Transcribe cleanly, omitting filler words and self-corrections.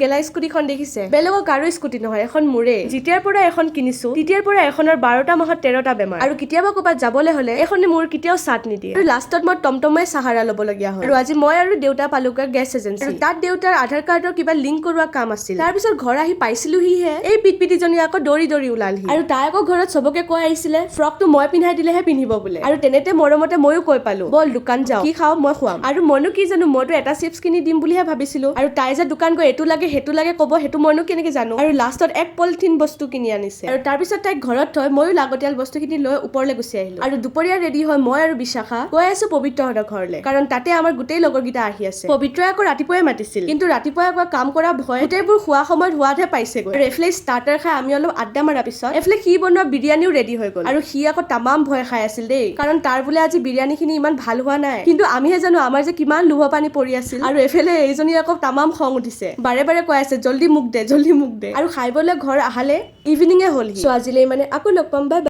গেলা স্কুটিখন দেখিছে? বেলেগৰ কাৰো স্কুটি নহয়, এখন মোৰে। যেতিয়াৰ পৰা এখন কিনিছো, তেতিয়াৰ পৰা এখনৰ 12টা মাহত 13টা বেমাৰ। আৰু কেতিয়াবা ক'ৰবাত যাবলৈ হ'লে এইখনে মোৰ কেতিয়াও চাথ নিদিয়ে আৰু লাষ্টত মই টমটমে চাহাৰা ল'বলগীয়া হ'ল। আৰু আজি মই আৰু দেউতা পালোগৈ গেছ এজেঞ্চি আৰু তাত দেউতাৰ আধাৰ কাৰ্ডৰ কিবা লিংক কৰোৱা কাম আছিল। তাৰপিছত ঘৰ আহি পাইছিলোহিহে, এই পিটপিটিজনী আকৌ দৌৰি দৌৰি ওলালহি। আৰু তাই আকৌ ঘৰত চবকে কৈ আহিছিলে, ফ্ৰকটো মই পিন্ধাই দিলেহে পিন্ধিব বোলে। আৰু তেনেতে মৰমতে ময়ো কৈ পালো, বল দোকান যাওঁ, কি খাওঁ মই খুৱাম। আৰু মইনো কি জানো, মইতো এটা চিপছ কিনি দিম বুলিহে ভাবিছিলো। আৰু তাই যে দোকান গৈ এইটো লাগে, সেইটো লাগে ক'ব, সেইটো মইনো কেনেকে জানো? আৰু লাষ্টত এক পলিথিন বস্তু কিনি আনিছে। আৰু তাৰপিছত তাইক ঘৰত থৈ ময়ো লাগতিয়াল বস্তুখিনি লৈ ওপৰলৈ গুচি আহিলো। আৰু দুপৰীয়া ৰেডি হৈ মই আৰু বিশাখা গৈ আছো পবিত্ৰহঁতৰ ঘৰলৈ, কাৰণ তাতে আমাৰ গোটেই লগৰকেইটা আহি আছে। পবিত্ৰই আকৌ ৰাতিপুৱাই মাতিছিল, কিন্তু ৰাতিপুৱাই আকৌ কাম কৰা ভয় গোটেইবোৰ খোৱা সময়ত হোৱাতহে পাইছেগৈ। আৰু এইফালে ষ্টাৰ্টাৰ খাই আমি অলপ আড্ডা মাৰাৰ পিছত এইফালে সি বনোৱা বিৰিয়ানীও ৰেডি হৈ গ'ল। আৰু সি আকৌ তামাম ভয় খাই আছিল দেই, কাৰণ তাৰ বোলে আজি বিৰিয়ানীখিনি ইমান ভাল হোৱা নাই। কিন্তু আমিহে জানো আমাৰ যে কিমান লোভ পানী পৰি আছিল। আৰু এইফালে এইজনী আকৌ তামাম খং উঠিছে, বাৰে বাৰে কৈ আছে, জল্দি মোক দে, জল্দি মোক দে। আৰু খাই বৈ ঘৰ আহালে ইভিনিঙে হ'ল। চ' আজিলৈ মানে, আকৌ লগ পাম, বাই।